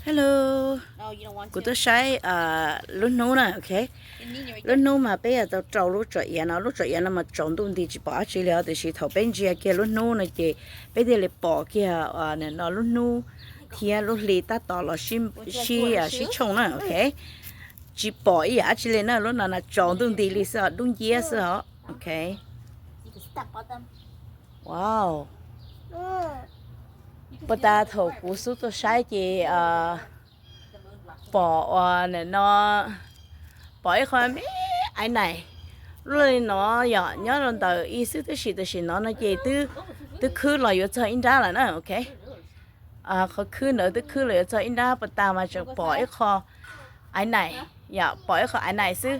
Hello, kuv tuaj saib lub hnub na, ok. Lub hnub mas peb yuav tau rau lub tsom iav no, lub tsom iav no mas tsaus ntuj nti tsis pom dab tsi li os, tiam sis thaum peb ntsia kiag lub hnub no ces peb thiaj li pom kiag no lub hnub thiab lub hli tab tom los sib sib tshooj na, ok. Tsis pom ib yam dab tsi li na, lub no na tsaus ntuj nti li xwb os, dub nciab xwb os, ok. Wow. Puag ta thaum kuv xub tuaj saib ces pom ua no, pom ib qho me aiv naim luaj li no yom, nyob rau ntawm ib xwb tib si, tam sim no no ces twb khwb los yuav txog ib nrab lawm na, ok. Qhov khwb ntawd twb khwb los yuav txog ib nrab, puag ta mas tseem pom ib qho aiv naim, yom, pom ib qho aiv naim xwb.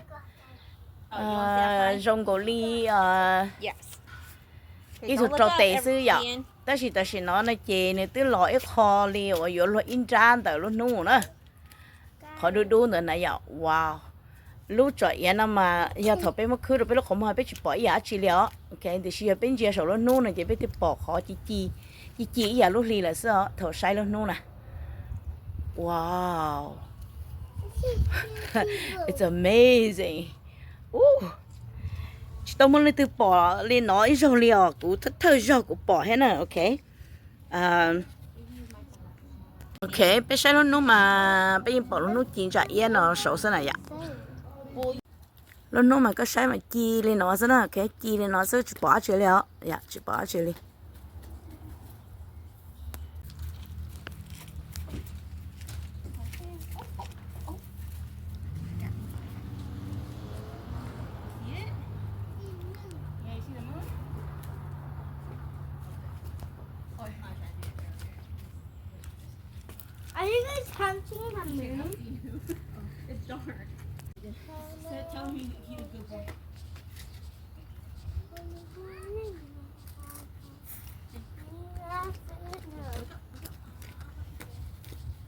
Zoo nkaus li ib tug rau tes xwb yom. Tab sis tam sim no no ces nws twb los ib qho li uas yuav luag ib nrab ntawm lub hnub na. Qhov dub dub ntawd na yom, wow. Lub tsom iav no mas yog thaum peb muab khwb rau peb lub qhov muag peb tsis pom ib yam dab tsi li os, ok. Tiam sis yog peb ntsia saum lub hnub no ces peb thiaj pom qhov ci ci, ci ci ib yam lub hli lawm xwb os thaum saib lub hnub na. Wow. It's amazing. Tsis tau muaj leej twg pom li no ib zaug li os, kuv thawj zaug kuv pom thiab na, ok. Ok, peb saib lub hnub mas peb yeej pom lub hnub ci ntsa iab no saud xwb na yom. Lub hnub mas koj saib mas ci li no xwb na, ok, ci li no xwb tsis pom dab tsi li os, yom, tsis pom dab tsi li. Are you guys counting the moon? It's dark. Tell me he's a good boy.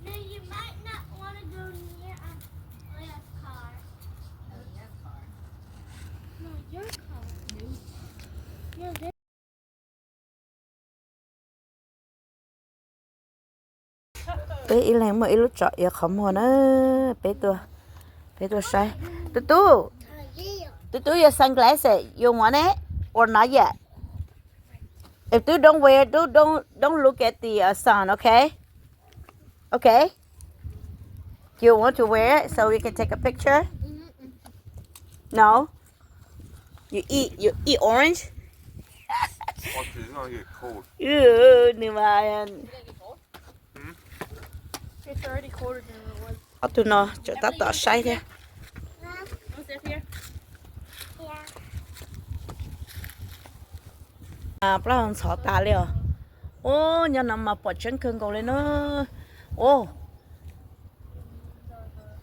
No, you might not want to go near a, a car. No, your car. No, this Peb ib leeg muaj ib lub tsom iav qhov muag na, peb tuaj, peb tuaj saib. Tub tub, tub tub, your sunglasses, you want it or not yet? If you don't wear, don't, don't, don't look at the uh, sun, okay? Okay? You want to wear it so we can take a picture? No? You eat, you eat orange? Watch it, it's gonna get cold. Ugh, nws mas It's already colder than it was. Ob tug no tseem tab tom saib thiab. Plaub ntxhov tas li os. Ub, nyob no mas pom tseeb kawg nkaus li na. Ub,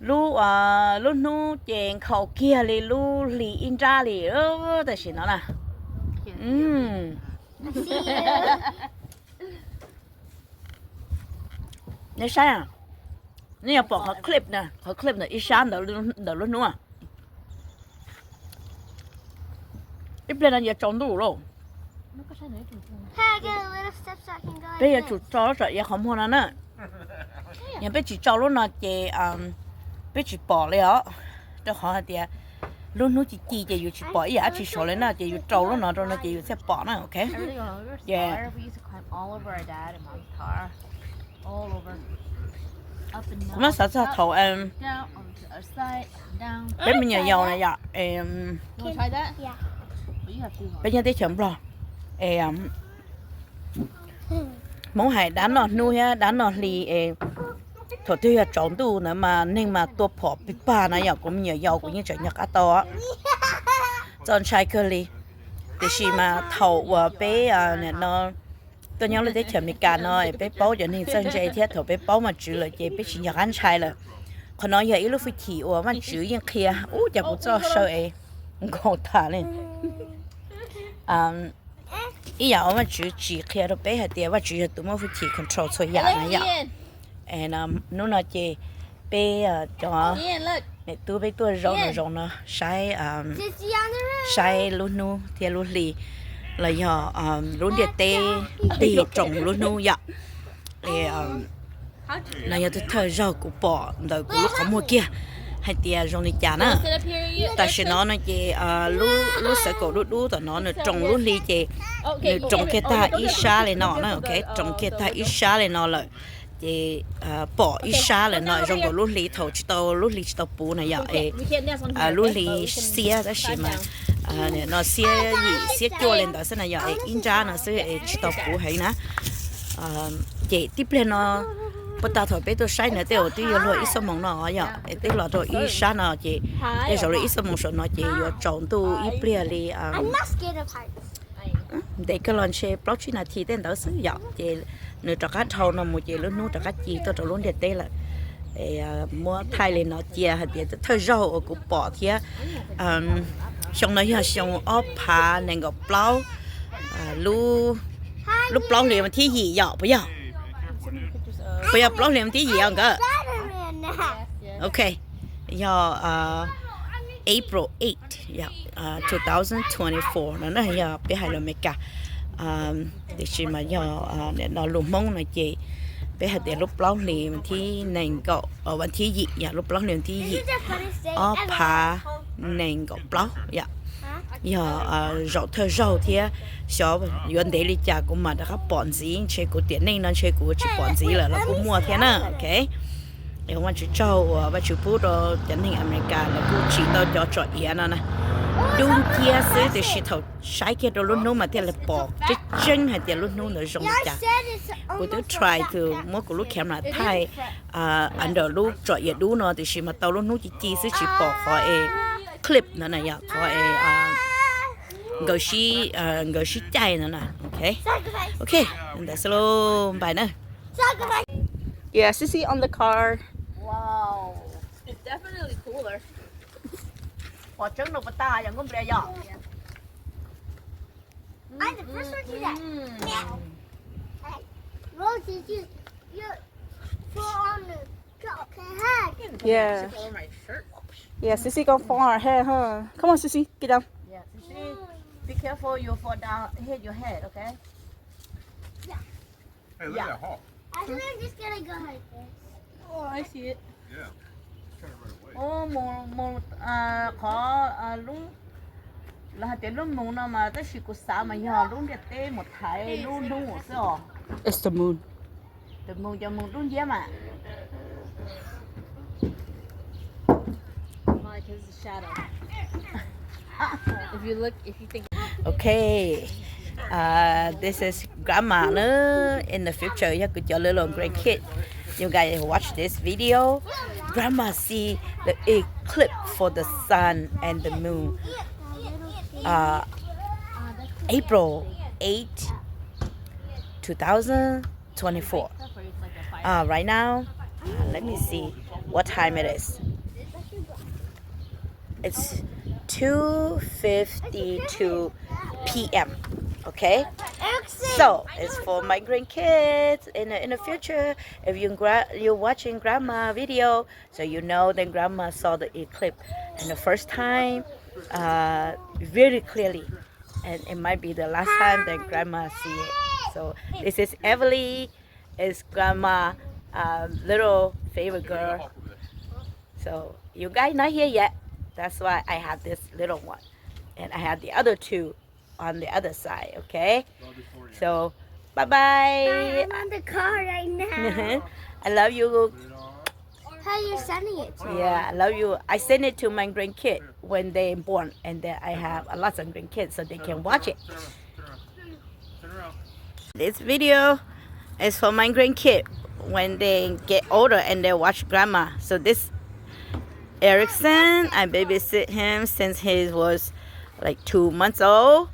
lub, lub hnub ces nkhaus kiag li lub hli ib nrab li tam sim no na. Neb saib, neb yuav pom qhov clip na, qhov clip ntawm ib sab ntawm lub hnub. Ib pliag no yuav tsaus ntuj lauj. Peb yuav tsum tso lub tsom iav qhov muag no na. Yog peb tsis tso lub no ces peb tsis pom li os. Rau qhov hais tias lub hnub ci ci ces yus tsis pom ib yam dab tsi saud li na, ces yus rau lub no rau no ces yus thiaj pom na, ok. Ces kuv muab xav txog thaum peb me nyuam yaus na yom, peb nyob teb chaws Nplog es Hmoob hais dab noj hnub thiab dab noj hli es thaum twg yog tsaus ntuj ntawd mas neeg mas tua phom pig pag na yom. Kuv me nyuam yaus kuv yeej tseem nco qab tau txaus ntshai kawg li. Tiam sis mas thaum uas peb no tuaj nyob lub teb chaws Amelikas no peb paub cov neeg txawj ntse thiab thaum peb paub Vajtswv lawm ces peb tsis nco qab ntshai lawm. Qhov no yog ib lub hwj chim uas Vajtswv yeej qhia, ub, cas kuv txoj saw es nkaus tas li. Ib yam uas Vajtswv tsis qhia rau peb hais tias Vajtswv yog tus muaj hwj chim control txhua yam na yom. Hnub no ces peb cov niam tub peb tuaj zaum no zaum no saib, saib lub hnub thiab lub hli los yog lub ntiaj teb tig roos lub hnub yom. No yog tus thawj zaug kuv pom ntawm kuv lub qhov muag kiag hais tias zoo li cas na. Tam sim no no ces lub xeev kaum dub dub tom no nws roos lub hli ces nws roos kiag tag ib sab li no na, ok, roos kiag tag ib sab li no lawm. Ces pom ib sab lawm no zoo nkaus lub hli thaum tsis tau, lub hli tsis tau puv na yom, lub hli xiab tab sis mas no xiab yim xiab cuaj li ntawd xwb na yom, ib nrab no xwb es tsis tau puv heev na. Ces tib pliag no puag ta thaum peb tuaj saib na tej zaum twb yuav luag ib xuab moos no yom, es twb los rau ib sab no ces tej zaum li ib xuab moos saum no ces yuav tsaus ntuj ib pliag li ntev kawg los ntshe plaub tsib nas this tej ntawd xwb yom, ces nws rov qab dhau no mus ces lub hnub rov qab ci tuaj rau lub ntiaj teb lawm. Muab thaij li no cia hais tias thawj zaug uas kuv pom thiab. Xyoo no yog xyoo ob phav nees nkaum plaub, lub plaub hlis vas thib yim yom, puas yog? Puas yog plaub hlis vas thib yim os nkawd? Ok, yog April eight, two thousand twenty-four no na, yog peb hais lus Amelikas. Tiam sis mas yog no lus Hmoob no ces peb hais tias lub plaub hlis vas thib nees nkaum, vas thib yim, yog lub plaub hlis vas thib yim ob phav nees nkaum plaub yom. Yog zaum thawj zaug thiab, xyov yuav ntev li cas kuv mam rov qab pom ntxiv, ntshe kuv tiam neej no ntshe kuv tsis pom ntxiv lawm los kuj muaj thiab na, ok. Es Vajtswv tsaug uas Vajtswv pub rau cov neeg Amelikas lawv kuj tsim tau cov tsom iav no na. Dub nciab xwb tiam sis thaum saib kiag rau lub hnub mas thiaj li pom tseeb tseeb hais tias lub hnub ntawd zoo li cas. Kuv twb try to muab kuv lub camera thaij under lub tsom iav dub no tiam sis mas tau lub hnub ci ci xwb tsis pom qhov es clip no na yom, qhov es nkawd sib, nkawd sib caij no na, ok. Ok, ntawd xwb lauj, bye na. Yeah, Sissy on the car. Wow, it's definitely cooler. Pom tseeb no pas tas yog nkauj nplias yog. I'm the first one to that. Rose, did you, you throw on the chocolate head? Yeah. Over my shirt. Yeah, Sissy gonna fall on her head, huh? Come on, Sissy, get down. Yeah, Sissy, be careful, you fall down, hit your head, okay? Yeah. Hey, look at that hawk. I think I'm just gonna go like this. Oh, I see it. Yeah. It's trying to run away. Mus, mus, qhov lub, lawv hais tias lub moos no mas tab sis kuv xav mas yog lub ntiaj teb mus thaiv lub hnub xwb os. It's the moon. Tus moos cov moos dub nciab mas. Okay, this is grandma. In the future, yog kuv cov little grandkid, you guys watch this video. Grandma see the eclipse for the sun and the moon. Uh, April eighth, two thousand twenty-four. Uh, right now, uh, let me see what time it is. It's two fifty-two p.m. Okay, so it's for my grandkids in the, in the future. If you gra- you're watching grandma video, so you know that grandma saw the eclipse and the first time, uh, very clearly, and it might be the last time that grandma see it. So this is Everly, is grandma, um, little favorite girl. So you guys not here yet. That's why I have this little one. And I have the other two on the other side, okay? So, bye bye. Bye, I'm on the car right now. I love you. How you sending it to? Yeah, I love you. I send it to my grandkid when they born, and then I have a lot of grandkids, so they can watch it. This video is for my grandkid when they get older and they watch grandma. So this Erickson, I babysit him since he was like two months old.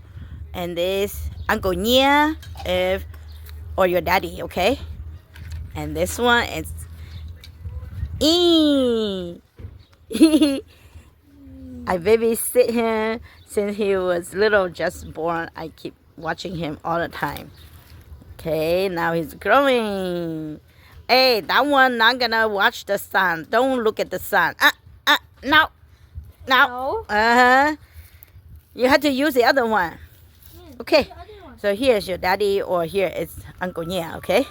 And this Uncle Nia, if, or your daddy, okay? And this one is E. I babysit him since he was little, just born. I keep watching him all the time. Okay, now he's growing. Hey, that one not gonna watch the sun. Don't look at the sun. Ah, ah, no, no. No. Uh huh. You have to use the other one. Okay. So here is your daddy, or here is Uncle Nia. Okay.